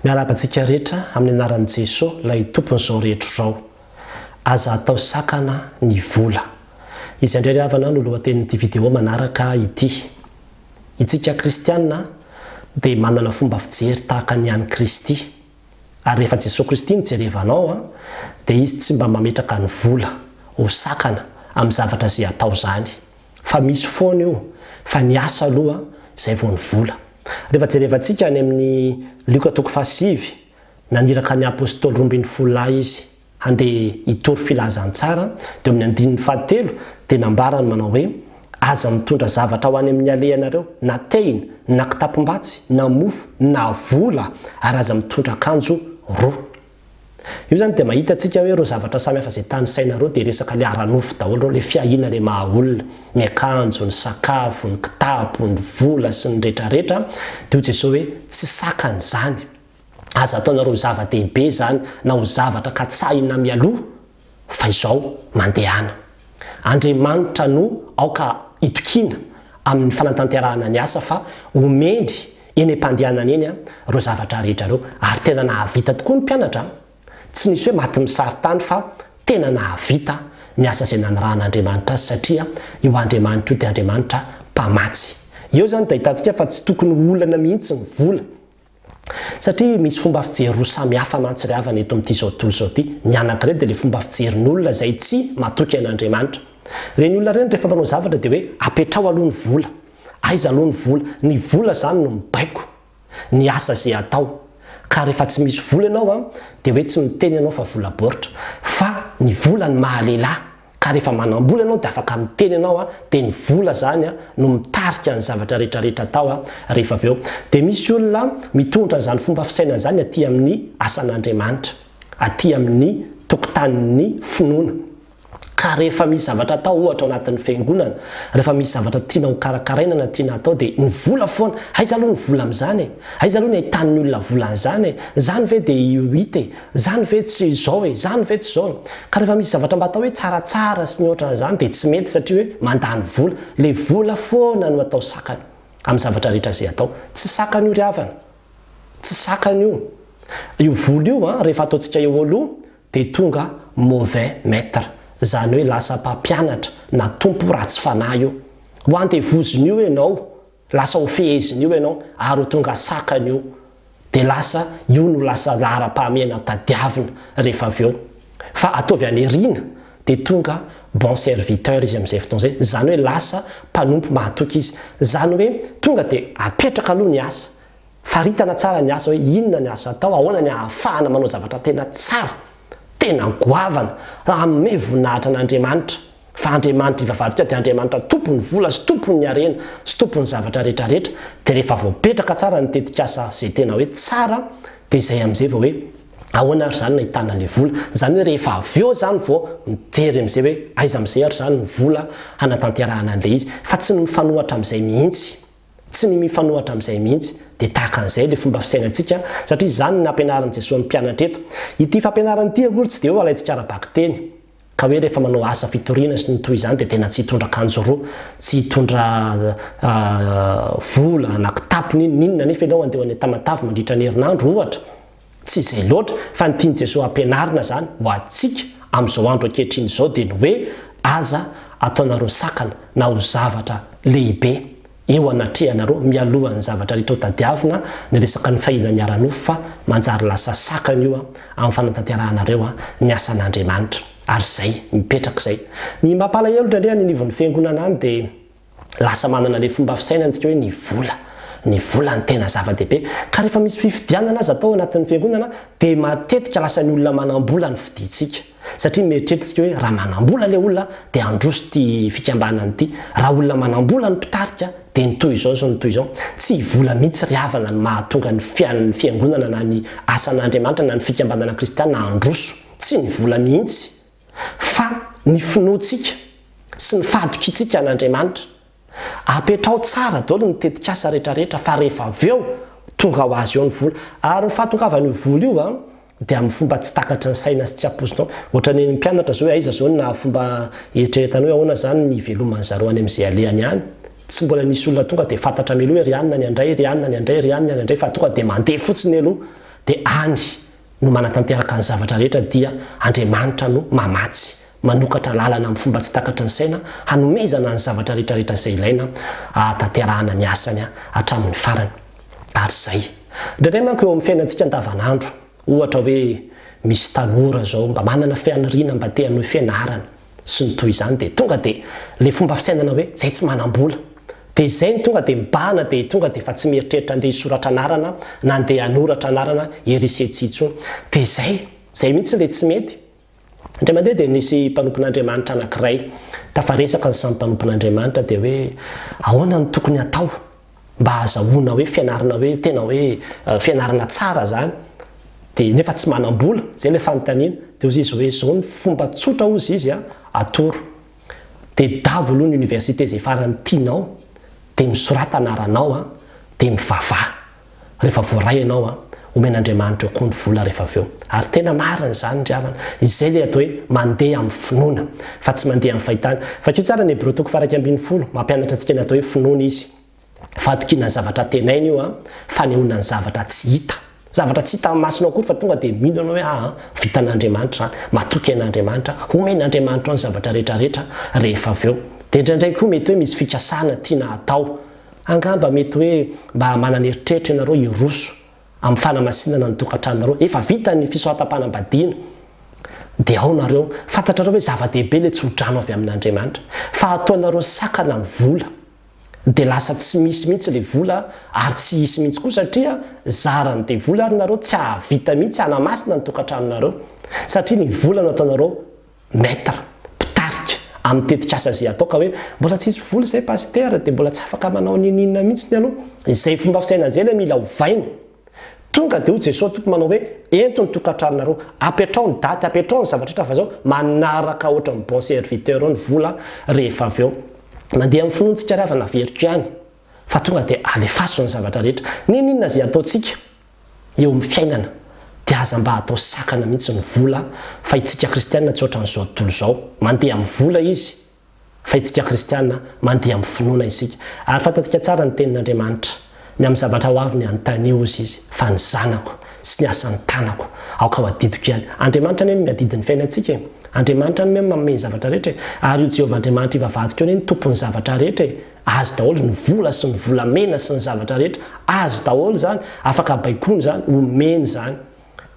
Miarahaba antsika rehetra amin'ny anaran'i Jeso ilay Tompon'izao rehetra izao. Aza atao sakana ny vola. Izay indray ry havana no lohatenin'ity video manaraka ity. Itsika kristiana dia manana fomba fijery tahaka ny an'i Kristy. Ary rehefa Jesoa Kristy no jerevanao dia Izy tsy mba mametraka ny vola ho sakana amin'ny zavatra izay atao izany. Fa misy foana io fa ny asa aloha izay vao ny vola. Rehefa jerevantsika any amin'ny Lioka toko fahasivy, naniraka ny Apostoly 12 lahy Izy handeha hitory filazantsara, dia eo amin'ny andininy fahatelo dia nambarany manao hoe, Aza mitondra zavatra ho any amin'ny alehanareo, na tehina, na kitapom-batsy, na mofo, na vola, ary aza mitondra akanjo roa. Io izany dia mahita antsika hoe ireo zavatra samy hafa izay tanisaina ireo dia resaka ilay ara-nofo daholo ireo, ilay fiahiana ilay maha olona, ny akanjo, ny sakafo, ny kitapo, ny vola sy ny retraretra, dia hoy Jesoa hoe tsy sakana izany, aza ataonareo ho zava-dehibe izany na ho zavatra katsahina mialoha fa izao mandehana. Andriamanitra no aoka itokiana amin'ny fanatanterahana ny asa fa omeny eny am-pandehanana eny ireo zavatra rehetra ireo ary tena nahavita tokoa ny mpianatra, tsy nisy hoe maty misary tany fa tena nahavita ny asa izay nanirahan'Andriamanitra azy satria io Andriamanitra io dia Andriamanitra mpamatsy. Eo izany dia ahitantsika fa tsy tokony ho olana mihitsy ny vola. Satria misy fomba fijery roa samy hafa mantsy ry havana eto amin'ity izao tontolo izao ity. Ny anankiray dia ilay fomba fijerin'olona izay tsy matoky an'Andriamanitra. Ireny olona ireny rehefa manao zavatra dia hoe apetraho aloha ny vola. Aiza aloha ny vola? Ny vola izany no mibaiko ny asa izay atao. Ka rehefa tsy misy vola ianao an, dia hoe tsy miteny ianao fa vola baoritra. Fa ny vola no maha lehilahy. Ka rehefa manam-bola ianao dia afaka miteny ianao an, dia ny vola izany an no mitarika ny zavatra rehetra rehetra atao an rehefa avy eo. Dia misy olona mitondra an'izany fomba fisainana izany aty amin'ny asan'Andriamanitra, aty amin'ny tokotanin'ny finoana. Ka rehefa misy zavatra atao ohatra ao anatin'ny fiangonana, rehefa misy zavatra tiana ho karakaraina na tiana hatao dia ny vola foana, aiza aloha ny vola amin'izany e? Aiza aloha ny ahitan'ny olona vola an'izany e? Izany ve dia io hita e? Zany ve tsy izao e, zany ve tsy izao e. Ka rehefa misy zavatra mba atao hoe tsaratsara sy ny ohatran'izany dia tsy mety satria hoe mandany vola. Le vola foana no atao sakana amin'ny zavatra rehetra izay atao. Tsy sakana io ry havana. Tsy sakana io. Io vola io an, rehefa ataontsika eo aloha dia tonga mauvais maître. Izany hoe lasa mpampianatra na tompo ratsy fanahy io. Ho andevozin'io ianao. Lasa ho fehezin'io ianao ary ho tonga sakana io. Dia lasa io no lasa laharam-pahamehana tadiavina rehefa avy eo. Fa ataovy any aoriana dia tonga bon serviteur izy amin'izay fotoana izay. Izany hoe lasa mpanompo mahatoky izy. Izany hoe tonga dia apetraka aloha ny asa. Faritana tsara ny asa hoe inona ny asa atao, ahoana ny ahafahana manao zavatra tena tsara, tena goavana, hanome voninahitra an'Andriamanitra. Fa Andriamanitra ivavahantsika dia Andriamanitra tompon'ny vola sy tompon'ny harena sy tompon'ny zavatra rehetra rehetra. Dia rehefa voapetraka tsara ny tetikasa izay tena hoe tsara dia izay amin'izay vao hoe ahoana ary izany no ahitana ilay vola. Izany hoe rehefa avy eo izany vao mijery amin'izay hoe aiza amin'izay ary izany ny vola hanatanterahana an'ilay izy. Fa tsy ny mifanohatra amin'izay mihitsy. Tsy ny mifanohatra amin'izay mihitsy. Dia tahaka an'izay ilay fomba fisainantsika, satria izany no nampianarin'i Jesoa ny mpianatra eto. Ity fampianarana ity akory tsy dia hoe alaintsika ara-bakiteny, ka hoe rehefa manao asa fitoriana sy ny toy izany dia tena tsy hitondra akanjo roa, tsy hitondra vola na kitapo n'inona n'inona nefa ianao handeha ho any Tamatave mandritra ny herinandro ohatra. Tsy izay loatra, fa ny tian'i Jesoa hampianarina izany ho antsika amin'izao andro ankehitriny izao dia ny hoe aza ataonareo sakana na ho zavatra lehibe eo anatrehanareo mialohan'ny zavatra rehetra ho tadiavina ny resaka ny fahinan'ny ara-nofo fa manjary lasa sakana io amin'ny fanatanterahanareo ny asan'Andriamanitra. Ary izay, mipetraka izay. Ny mampalahelo indraindray any anivon'ny fiangonana any dia Lasa manana ilay fomba fisainana isika hoe ny vola, ny vola no tena zava-dehibe. Ka rehefa misy fifidianana aza atao anatin'ny fiangonana dia matetika lasa ny olona manam-bola no fidintsika. Satria mieritreritra isika hoe raha manam-bola ilay olona dia handroso ity fikambanana ity. Raha olona manam-bola no mpitarika dia ny toy izao sy ny toy izao. Tsy vola mihitsy ry havana no mahatonga ny fiangonana na ny asan'Andriamanitra na ny fikambanana kristiana handroso. Tsy ny vola mihitsy. Fa ny finoantsika sy ny fahatokiantsika an'Andriamanitra. Apetraho tsara daholo ny tetikasa rehetrarehetra fa rehefa avy eo tonga ho azy eo ny vola. Ary ny fahatongavan'io vola io an, dia amin'ny fomba tsy takatry ny saina sy tsy ampoizinao. Ohatran'ny ny mpianatra izao hoe aiza izao no fomba eritreretana hoe ahoana izany ny hiveloman'ny zareo any amin'izay alehany any. Tsy mbola nisy olona tonga dia fantatra mialoha hoe ry anona ny handray, ry anona ny handray, ry anona ny handray fa tonga dia mandeha fotsiny aloha. Dia any no manatanteraka ny zavatra rehetra dia Andriamanitra no mamatsy, manokatra lalana amin'ny fomba tsy takatry ny saina hanomezana ny zavatra rehetra rehetra izay ilaina hahatanterahana ny asany hatramin'ny farany. Ary izay. Indraindray manko eo amin'ny fiainantsika andavanandro, ohatra hoe misy tanora izao mba manana fianiriana mba te hanohy fianarana sy ny toy izany dia tonga dia ilay fomba fisainana hoe izay tsy manam-bola dia izay no tonga dia mibahana dia tonga dia efa tsy mieritreritra andeha hisoratra anarana na andeha hanoratra anarana ery sy etsy intsony. Dia izay, izay mihitsy ilay tsy mety. Indray mandeha dia nisy mpanompon'Andriamanitra anankiray, tafaresaka ny samy mpanompon'Andriamanitra dia hoe ahoana no tokony hatao mba hahazahoana hoe fianarana hoe tena hoe fianarana tsara izany dia nefa tsy manam-bola, izay ilay fanontaniana. Dia hozy izy hoe izao ny fomba tsotra hozy izy atoro. Dia davo aloha ny université izay farany tianao, dia misorata anaranao an, dia mivavaha. Rehefa voaray ianao an, omen'Andriamanitra eo koa ny vola rehefa avy eo. Ary tena marina izany ry havana. Izay ilay atao hoe mandeha amin'ny finoana, fa tsy mandeha amin'ny fahitana. Vakio tsara ny Hebreo toko faha 11, mampianatra antsika ny atao hoe finoana izy. Fahatokiana ny zavatra antenaina io an, fanehoana ny zavatra tsy hita. Zavatra tsy hita amin'ny masonao akory fa tonga dia mino ianao hoe aa, vitan'Andriamanitra izany, matoky an'Andriamanitra, homen'Andriamanitra ao ny zavatra rehetra rehetra rehefa avy eo. Dia indraindray koa mety hoe misy fikasana tiana hatao. Angamba mety hoe mba manana eritreritra ianareo hiroso amin'ny fanamasinana ny tokantranonareo. Efa vita ny fisoratam-panambadiana. Dia ao nareo. Fantatrareo hoe zava-dehibe ilay tsodrano avy amin'Andriamanitra. Fa ataonareo sakana ny vola. Dia lasa tsy misy mihitsy ilay vola ary tsy hisy mihitsy koa satria zaran'ny devoly ary nareo tsy hahavita mihitsy hanamasina ny tokantranonareo. Satria ny vola no ataonareo maître, mpitarika amin'ny tetikasa izay atao ka hoe mbola tsisy vola izay pasitera dia mbola tsy afaka manao n'inon'inona mihitsy aloha. Izay fomba fisainana izay ilay mila ovaina. Tonga dia hoy Jesoa Tompo manao hoe ento ny tokantranonareo, apetrao ny daty, apetrao ny zavatra rehetra fa zao manaraka ohatran'ny bon serviteur eo ny vola rehefa avy eo. Mandeha amin'ny finoantsika ry havana averiko ihany fa tonga dia alefaso ny zavatra rehetra. N'inon'inona izay ataontsika eo amin'ny fiainana dia aza mba atao sakana mihitsy ny vola fa itsika kristiana tsy ohatran'izao tontolo izao. Mandeha amin'ny vola izy Fa itsika kristiana, mandeha amin'ny finoana isika. Ary fantatsika tsara ny tenin'Andriamanitra, Ny amin'ny zavatra ho avy ny anontanio, hozy Izy, fa ny zanako, sy ny asan'ny tanako, aoka ho adidiko ihany. Andriamanitra anie no miadidy ny fiainantsika e! Andriamanitra anie no manome ny zavatra rehetra e! Ary io Jehovah Andriamanitra ivavahantsika io anie no Tompon'ny zavatra rehetra e! Azy daholo ny vola sy ny volamena sy ny zavatra rehetra. Azy daholo izany. Afaka baikoiny izany, omeny izany.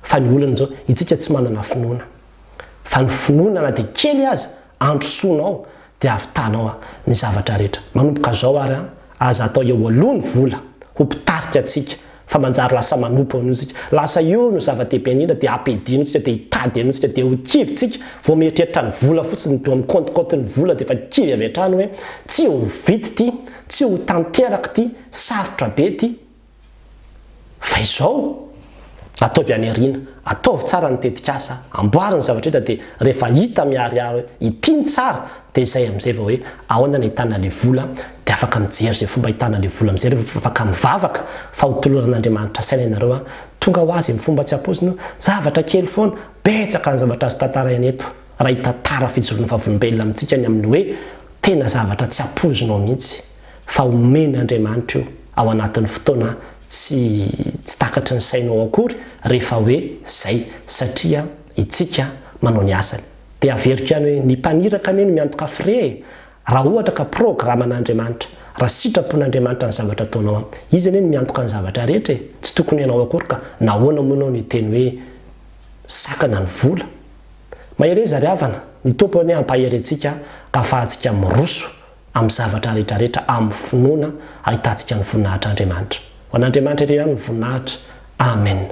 Fa ny olana izao, itsika tsy manana finoana. Fa ny finoana na dia kely aza androsoanao dia ahavitanao ny zavatra rehetra. Manomboka izao ary aza atao eo aloha ny vola ho mpitarika antsika fa manjary lasa manompo an'io isika. Lasa io no zava-dehibe indrindra dia ampidino isika dia hitady an'io isika dia ho kivy tsika vao mieritreritra ny vola fotsiny dia mikaonty ny vola dia efa kivy avy hatrany hoe tsy ho vita ity, tsy ho tanteraka ity, sarotra be ity. Fa izao, ataovy any aoriana, ataovy tsara ny tetikasa, amboary ny zavatra rehetra dia rehefa hita miharihary hoe ity ny tsara dia izay amin'izay vao hoe ahoana ny ahitana ilay vola dia afaka mijery izay fomba ahitana ilay vola amin'izay rehefa afaka mivavaka fa ho toloran'Andriamanitra saina ianareo an, tonga ho azy amin'ny fomba tsy ampoizina io, zavatra kely foana, betsaka ny zavatra azo tantaraina eto raha hitantara fijoroana vavolombelona amintsika ny amin'ny hoe tena zavatra tsy ampoizinao mihitsy. fa omen' Andriamanitra io ao anatin'ny fotoana tsy tsy takatry ny sainao akory rehefa hoe zay satria itsika manao ny asany. Dia averiko ihany hoe ny mpaniraka anie no miantoka frais e! Raha ohatra ka programan'Andriamanitra, raha sitrapon'Andriamanitra ny zavatra ataonao an! Izy anie no miantoka ny zavatra rehetra e! Tsy tokony ianao akory ka nahoana moa ianao no hiteny hoe sakana ny vola? Mahereza ry havana, ny Tompo anie hampahery antsika ka afahantsika miroso amin'ny zavatra rehetra rehetra amin'ny finoana ahitantsika ny voninahitr'Andriamanitra. Ho an'Andriamanitra irery ihany ny voninahitra. Amen.